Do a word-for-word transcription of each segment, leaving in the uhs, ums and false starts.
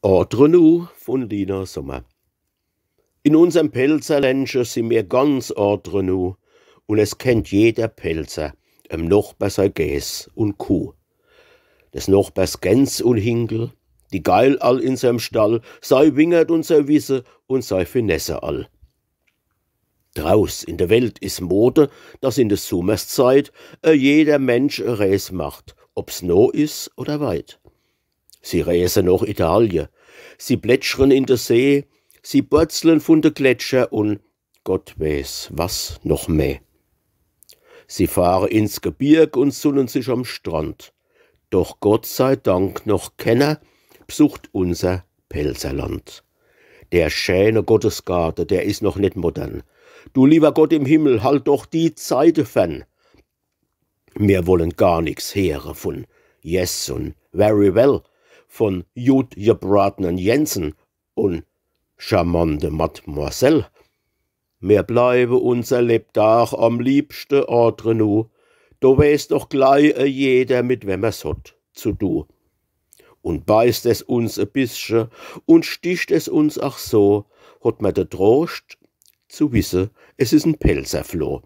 Entre nous von Lina Sommer. In unserm Pälzer Ländche sin mir ganz entre nous, un es kennt jeder Pälzer em Nochber sei Gääß un Kuh. Des Nochbers Gäns un Hinkel, die Geil all in seim Stall, sei Wingert un sei Wisse un sei Finesse all. Draus in de Welt is Mode, dass in de Summerszeit e jeder Mensch e Rees macht, ob's noh is oder weit. Sie reese noch Italie, sie plätschren in de See, sie borzlen vun de Gletscher un Gott weeß, was noch meh. Sie fahre ins Gebirg un sunnen sich am Strand. Doch Gott sei Dank noch kenner bsucht unser Pälzerland. Der schäne Gottesgaarde, der is noch net modern. Du liewer Gott im Himmel, halt doch die Zeite fern. Mir wollen gar nix heere vun Yes un Very Well, vun jud gebratenen Jensen un charmante Mademoiselle. Mir bleiwe unser Lebdag am liebschte entre nous. Do weeß doch glei e jeder, mit wem er's hot zu du. Un beißt es uns e bissche un sticht es uns ach so, hot mer de Troscht zu wisse, es is en Pälzerfloh.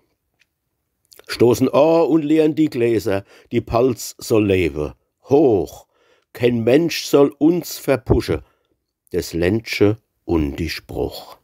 Stoßen a un leeren die Gläser, die Palz soll lewe. Hoch, keen Mensch soll uns verpusche, des Ländche un die Sproch.